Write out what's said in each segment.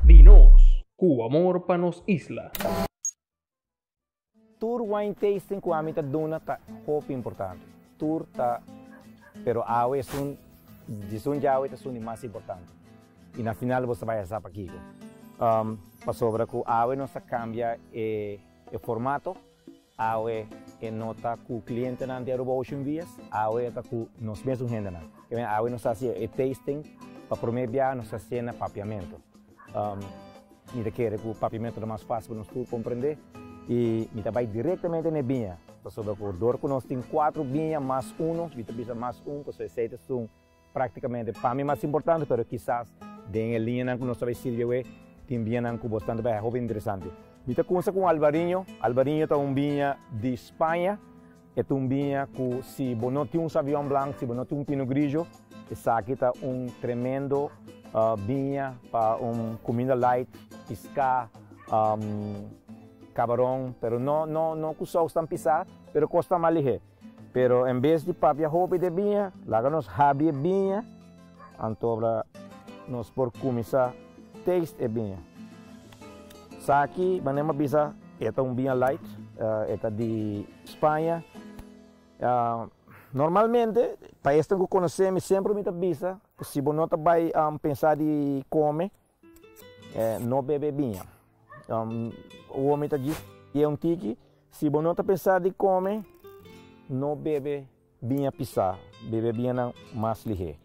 Di nos, ku amor pa nos isla. Tur wine tasting ku ami ta duna ta hopi importante. Tur ta, pero awe esun, disun djawe ta esun di mas importante. I na final bo ta bai a sa pakiko. Pasobra ku awe nos ta kambia e e formato, awe e no ta ku klientenan di Aruba Ocean Villas, awe e ta ku nos mesun hendenan. Awe nos ta hasi e tasting pa prome biaha nos ta hasié na Papiamento. Mi ta kere ku papiamentu ta mas fásil pa nos tur komprendé i mi ta bai direktamente na e biña, pasobra ku dor ku nos tin kuatro biña mas uno, mi ta bisa mas un pasobra esei ta esun práktikamente pa mi mas importante, pero kisas den e liñanan ku nos ta bai sirbi awe tin biñanan ku bosnan ta bai haña hopi interesante. Mi ta kumsa ku un Albariño. Albariño ta un biña di Spaña. E ta un biña ku si bo no tin un Sauvignon Blanc, si bo no tin un Pinot Grigio, esaki ta un tremendo biña pa un kuminda light, piská, kabaron, pero no no no ku sous tan pisá, pero kos ta mas lihé. Pero en bes di papia hopi di e biña, laga nos habri e biña, anto nos por kuminsá taste e biña. Esaki, manera mi a bisa, e ta un biña light, e ta di Spaña. Normalmente, pa esnan ku konosé mi, semper mi ta bisa ku si bo no ta bai pensa di kome, no bebe biña. Awor mi ta djis un tiki, si bo no ta pensa di kome, no bebe Biña pisá, bebe biñanan mas lihé.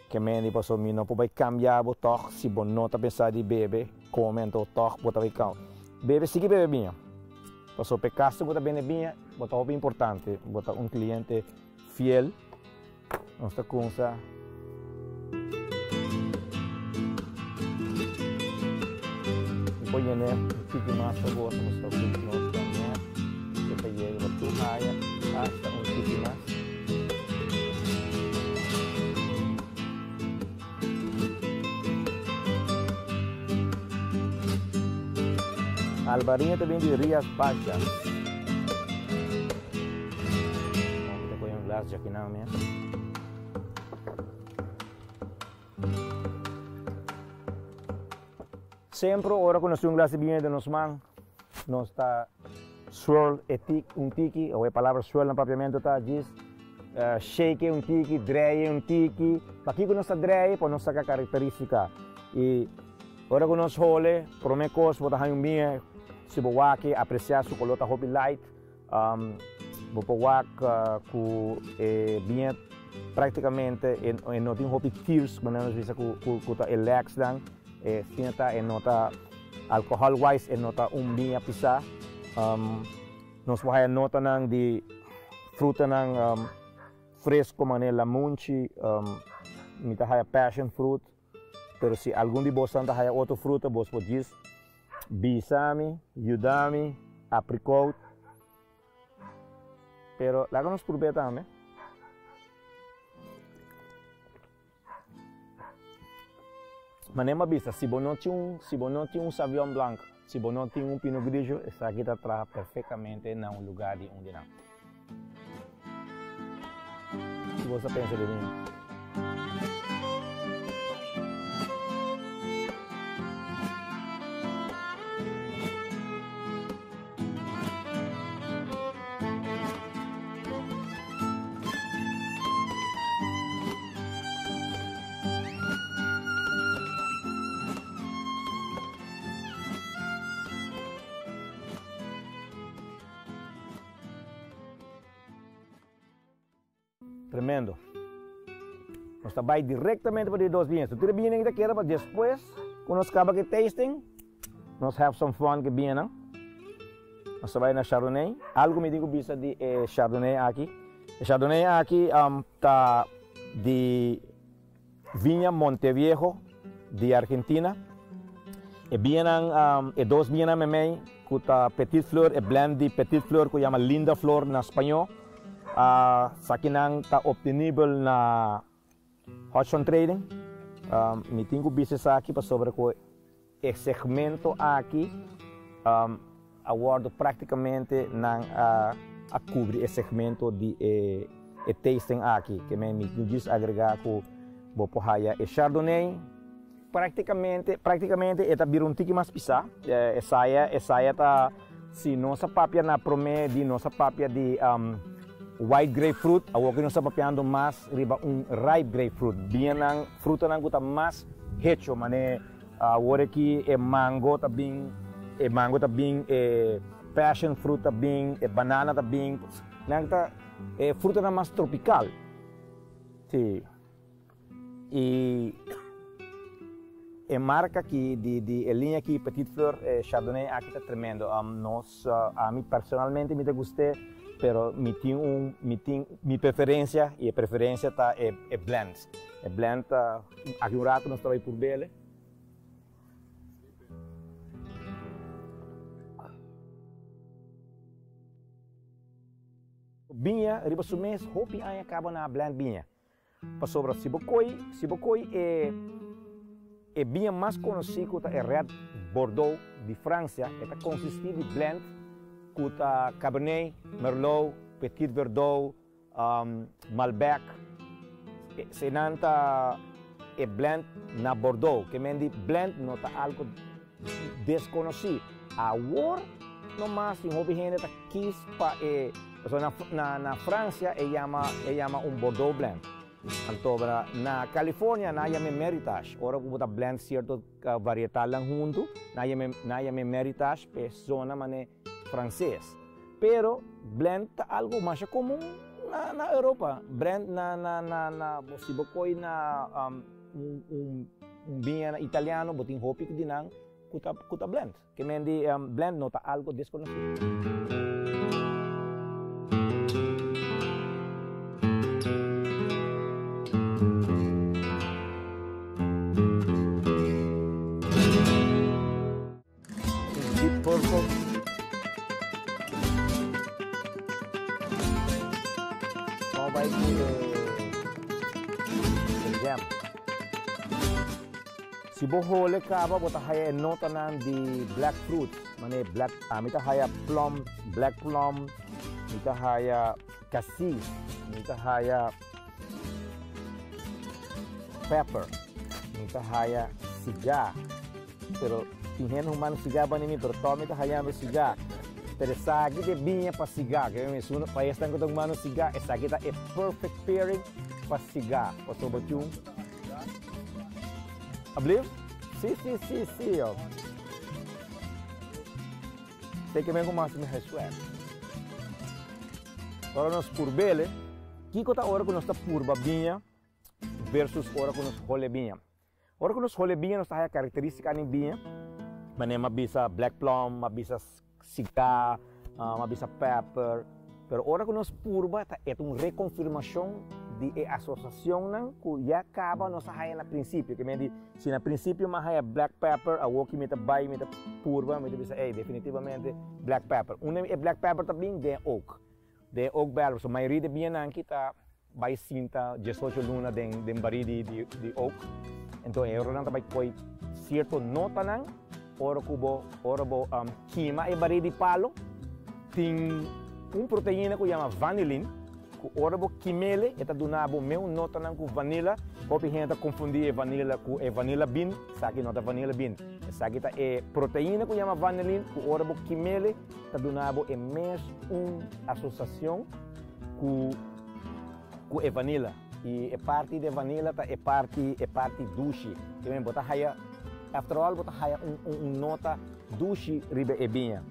Ke mende pasobra mi no por bai kambia bo tòg si bo no ta pensa di bebe, kome anto tòg bo ta bai kau. Bebe sigui bebe biña. Pasobra pa e kaso ku ta bende biña bo ta hopi importante, bo ta un kliente fiel. Nos ta kumsa. Mi por yene un tiki mas pa boso pasobra ku nos ta net e ta yega pa tur haya hasta un tiki mas. Albariño ta bin di Rias Baixas. Mi ta pone un glas djakinan mes. Semper ora ku nos tin un glas di biña den nos man, nos ta swirl e tik un tiki, o e palabra swirl na papiamentu ta djis shake e un tiki, drei e un tiki. Pakiko nos ta drei? Pa nos saka karakteristika. I ora ku nos hole, promé kos bo ta haña un biña, si bo wak e apresiá su koló ta hopi light. Bo por wak ku e biña práktikamente e no tin hopi tears, manera nos bisa ku ta e legsnan, e asina ta e no ta alcohol wise e no ta un biña pisá. Nos por haya notanan di frutanan fresco manera lamunchi, mi ta haya passion fruit, pero si algun di bosan ta haya otro fruta bos por djis Bisa mi, yuda mi, apricot. Pero laga nos purbe tambe. Manera mi a bisa, si bo no tin un, si bo no tin un Sauvignon Blanc, si bo no tin un Pinot Grigio, esaki ta traha perfectamente na un lugar di un di nan. Ki bo sa pensa di mi? Tremendo. Nos ta bai directamente pa di dos biña. So tur e biñanan ta keda pa despues ku nos kaba ku e tasting, nos have some fun ku e biñanan. Nos ta bai na Chardonnay. Algu mi tin ku bisa di e Chardonnay aki. E Chardonnay aki ta di Viña Monteviejo di Argentina. E biñanan, e dos biñanan memey ku ta Petit Fleur, e blend di Petit Fleur ku yama Linda Flor na spañó, a sakinan ta obtenibel na Hodgson Trading. Um, mi tin ku bisa esaki pasobra ku e segmento aki um, a wòrdu práktikamente nan a, a kubri e segmento di e, e tasting aki. Ke men mi djis agregá ku bo por haya e Chardonnay. Práktikamente, práktikamente e ta bira un tiki mas pisá. Esaya, esaya ta, si nos a papia na promé di nos a papia di um, white grapefruit, awor ku nos ta papiando mas riba un ripe grapefruit. Biñanan, frutanan ku ta mas hecho, mane awor aki e mango ta bin, e mango ta bin, e passion fruit ta bin, e banana ta bin. Nan ta e frutanan mas tropical. Sí. Y e marca aki di di e liña aki Petite Fleur e Chardonnay aki ta tremendo. Um, nos uh, ami personalmente mi ta gust'é, pero mi tin un mi tin mi preferencia y e preferencia ta e e blend. E blend ta aki un rato nos ta bai purbele. Biña riba su mes hopi aña caba na blend biña. Pasobra si bo koi, si bo koi e e biña mas konosí ku ta e Red Bordeaux di Fransia, e ta konsistí di blend ku ta Cabernet, Merlot, Petit Verdot, Malbec. Eseinan ta e blend na Bordeaux. Ke men di blend no ta algu deskonosí. Awor nomas tin hopi hende ta kis pa e, pasobra na na Francia e yama e yama un Bordeaux blend. Anto na California nan a yam'e Meritage. Ora ku bo ta blend sierto varietalnan huntu nan a yam'e nan a yam'e Meritage p'e zona manera franses. Pero blend ta algu masha komun na na Europa. Blend na na na na si bo koi na un un un biña italiano bo tin hopi di nan ku ta ku ta blend. Ke men di blend no ta algo deskonosí. Deep Purple. Nos bai ku e jam. Si bo hole kaba bo ta haya e notanan di black fruit, mane black, ami ta haya plum, black plum, mi ta haya cassis, mi ta haya pepper, mi ta haya cigar. Pero tin hende humano sigá bani mi, pero tòg mi ta hayando sigá. Pero esaki ta e biña pa sigá. Ke mi esun pa esnan ku ta humano sigá, esaki ta e perfect pairing pa sigá. Pasobra tin un Ablief? Si, si, si, si, yo. Te ke men ku mas mi hay swag. Ora nos purbele, kiko ta ora ku nos ta purba biña versus ora ku nos hole biña? Ora ku nos hole biña nos ta haya karakterístikanan di biña, manera mi a bisa black plum, mi a bisa sigá, mi a bisa pepper, pero ora ku nos purba ta e ta un rekonfirmashon di e asosiashonnan ku ya kaba nos a haya na prinsipio. Ke men di si na prinsipio mi a haya black pepper, awor ki mi ta bai mi ta purba mi ta bisa ey definitivamente black pepper. Unda e black pepper ta bin? Den oak. Den oak barrel. So mayoria di biñanan aki ta bai sinta diesocho luna den den barí di di di oak. Enton e ora nan ta bai koi sierto notanan ora ku bo ora bo kima e barí di palo tin un proteina ku yama vanillin ku ora bo kimele e ta duna bo meun notanan ku vanilla. Hopi hende ta konfundi e vanilla ku e vanilla bean, esaki no ta vanilla bean. Esaki ta e proteina ku yama vanillin ku ora bo kimele ta duna bo e mes un asosiacion cu cu e vanilla y e parti di e vanilla ta e parti e parti dushi ke men bo ta haya after all bo ta haya un un nota dushi riba e biña.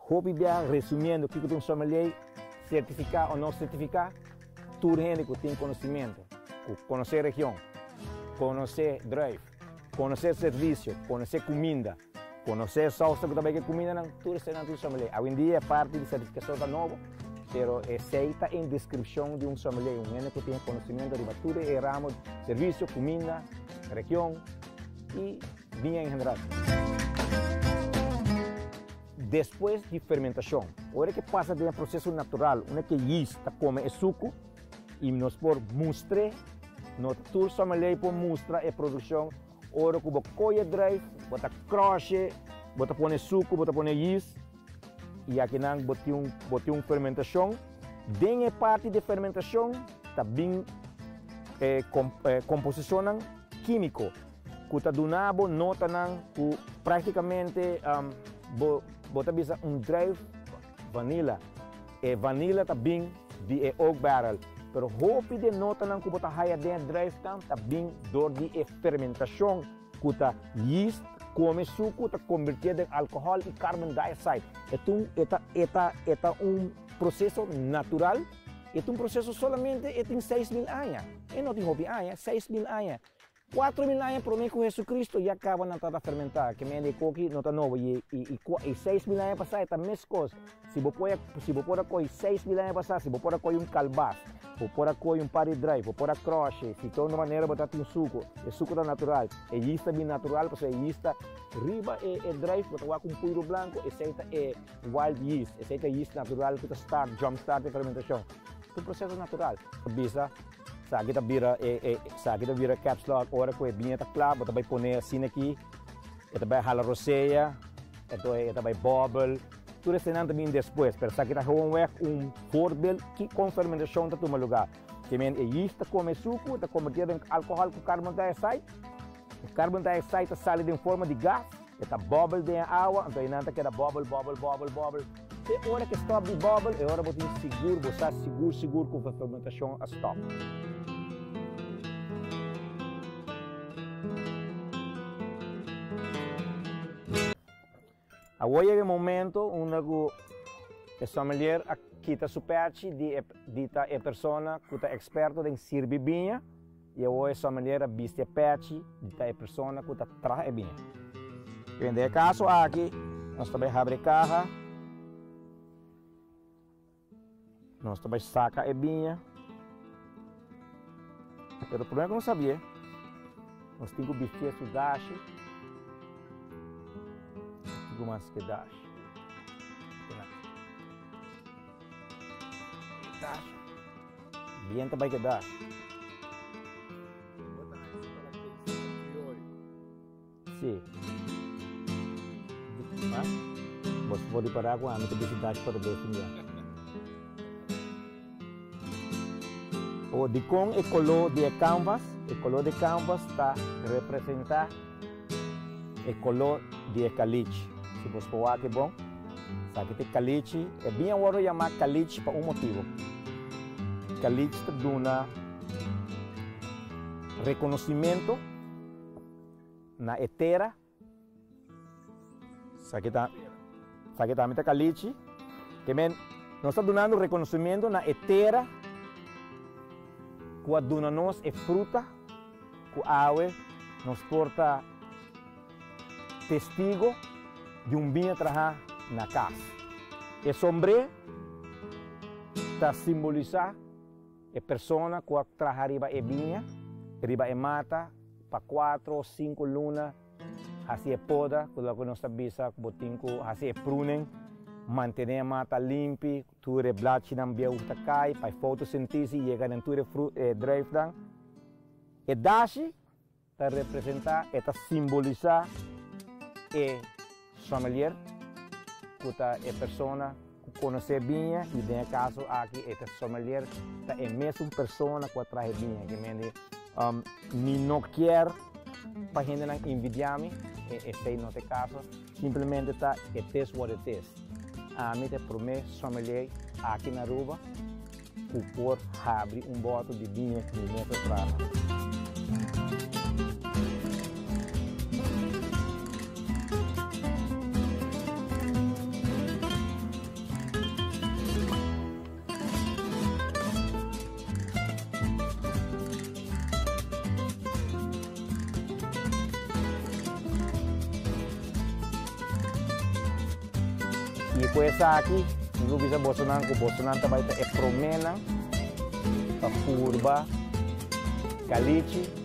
Hopi bia resumiendo kiko ta un sommelier certifica o no certifica tur hende cu tin conocimiento cu conoce region conoce druif Konosé servisio, konosé kuminda, konosé sousa ku ta bai ku e kumindanan, tur eseinan ta un sommelier. Awendia e parti di sertifikashon ta nobo, pero esei ta en deskripshon di un sommelier, un hende ku tin e konosementu riba tur e ramo, servisio, kuminda, region i biña en general. Despues di fermentashon, ora ke pasa den e proseso natural unda ke yeast ta kome e suku i nos por mustr'é. No tur sommelier por mustra e produccion ora cu bo coye druif, bo ta crush e, bo ta pone sucu, bo ta pone yeast y akinan bo tin un bo tin un fermentacion. Den e parti di fermentacion ta bin e composicionnan quimico cu ta duna bo notanan cu practicamente bo bo ta bisa un druif vanilla. E vanilla ta bin di e oak barrel, pero hopi di e notanan cu bo ta haya den e druifnan ta bin door di e fermentacion cu ta yeast come sucu ta convertie den alcohol y carbon dioxide. E ta un e ta e ta e ta un proceso natural, e ta un proceso solamente e tin 6000 aña, e no tin hopi aña, 6000 aña. 4000 aña promé ku Hesucristo ya kaba nan tabata fermentá, ke mende e koki no ta nobo i i i 6000 aña pasá e ta meskos. Si bo por si bo por a kohe 6000 aña pasá, si bo por a kohe un kalbas, bo por a kohe un par di druif, bo por a kròshe, si ta un manera bo ta tin suku, e suku ta natural, e yist ta bin natural pasobra e yist ta riba e e druif bo ta wak un puiru blanku, esei ta e wild yeast, esei ta yist natural ku ta start, jump start e fermentashon. Ta un proseso natural. Ta bisa. Esaki ta bira e e esaki ta bira caps lock ora ku e biña ta kla bo ta bai pone asina aki e ta bai hala rosea enton e ta bai bòbel tur esenan ta bin despues pero esaki ta gewoonweg un voorbeeld ki kon fermentashon ta tuma luga ke men e yeast ta kome suku ta kombertié den alkohòl ku carbon dioxide e carbon dioxide ta sali den forma di gas. E ta bòbel den e awa, anto einan ta keda bòbel, bòbel, bòbel, bòbel. Te ora ku e stòp di bòbel, e ora bo tin sigur, bo sa sigur sigur ku fermentashon a stòp. Awor yega e momento unda ku e sommelier a kita su pèchi di e di ta e persona ku ta eksperto den sirbi biña. I awor e sommelier a bisti e pèchi di ta e persona ku ta traha e biña. Den e kaso aki, nos ta bai habri e kaha, nos ta bai saka e biña, pero promé ku nos habié, nos tin ku bistié su dashi, kiko mas ke dashi? Dashi. Bien ta bai keda. Sí. Ah? Bo por ripará ku ami ta bisti dashi pa robes un dia. O dikon e koló di e kanvas? E koló di e kanvas ta representá e koló di e kalichi. Si bo por wak e bon, esaki ta e kalichi. E biña wòrdu yamá kalichi pa un motibu. Kalichi ta duna rekonosimentu na e tera. Esaki ta, esaki tambe ta kalichi. Ke men, nos ta dunando rekonosimentu na e tera ku a duna nos e fruta. Ku awe nos por ta testigo di un biña trahá na kas. E sombré ta simbolisá e persona ku a traha riba e biña, riba e mata, pa kuatro o sinku luna, hasi e poda, ku loke nos ta bisa ku bo tin ku hasi e pruning, mantené e mata limpi, tur e blachinan bieu ta kai pa e fotosintesi yega den tur e druifnan. E dashi ta representá, e ta simbolisá e sommelier, ku ta e persona ku konosé biña, i den e kaso aki e ta sommelier ta e mesun persona ku a traha e biña. Ke mende mi no kier pa hendenan envidiá mi, esei no ta e kaso, simplemente ta it is what it is. Ami ta e promé sommelier aki na Aruba. Ku por habri un bòtel di biña ku mi mes a traha. I ku esaki, mi por bisa bosonan ku bosonan ta bai ta e proménan pa purba kalichi.